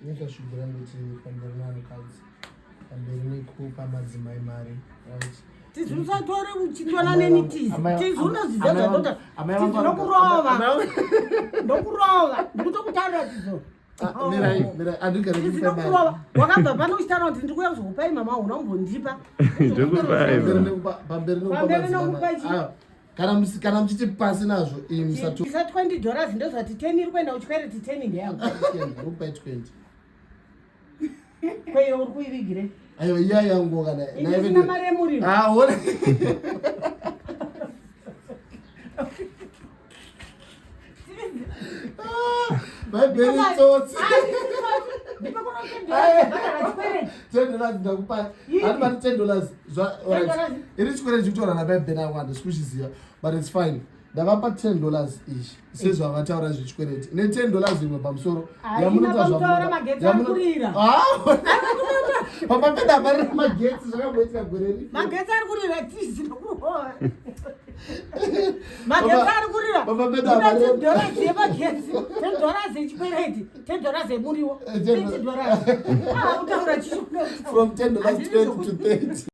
Inoita shugura kuti pamberi nevanhukadzi, pamberi nekupa madzimai mari, right? Tizi usatore uchitona neni tizi. Tizi unoziva zvandota. Tizi ndokurova. Ndokurova. Ndikutokutaurira tizo. Ah, mirai, mirai, andigare Tizi kupa mari. ndokurova. Wakabva pano uchitaura kuti ndikuuya kuzokupai mama hauna kumbondipa. Ndokupai. Pamberi nekupa pamberi nekupa Pamberi madzimai nekupa mari. chi- Ah, kana musi- kana muchiti pasi nazvo imi musatu Isa $20 ndozvati 10 iri kuenda kuchikwereti 10 ndeyangu. Ndokupai 20. Kweyo uri kuivigire. Aiwa iya yangu kana Ini ndisina mari yemuriwo. Ah, ona. Bhaibheri tsotsi. $10 ndakupa. Hani mari $10 zva alright. Iri chikwereti chikutora na Bhaibheri angu handisi kuchiziva but it's fine. Ndavapa $10 ichi sezvavataura zvechikwereti. Ne $10 imwe pamusoro. Haina Yamunoita pamusoro, zvamunoda. magetsi ari kurira. Ah, pamba pedu haparina magetsi zvakamboitika gore ripi. Magetsi ari kurira tizi nokurova. Magetsi ari kurira. Baba pedu Kuda haparina- $10 yemagetsi, $10 yechikwereti, $10 yemuriwo, Eh, $20. Ah, utaura chichi. From $10 20 to 30.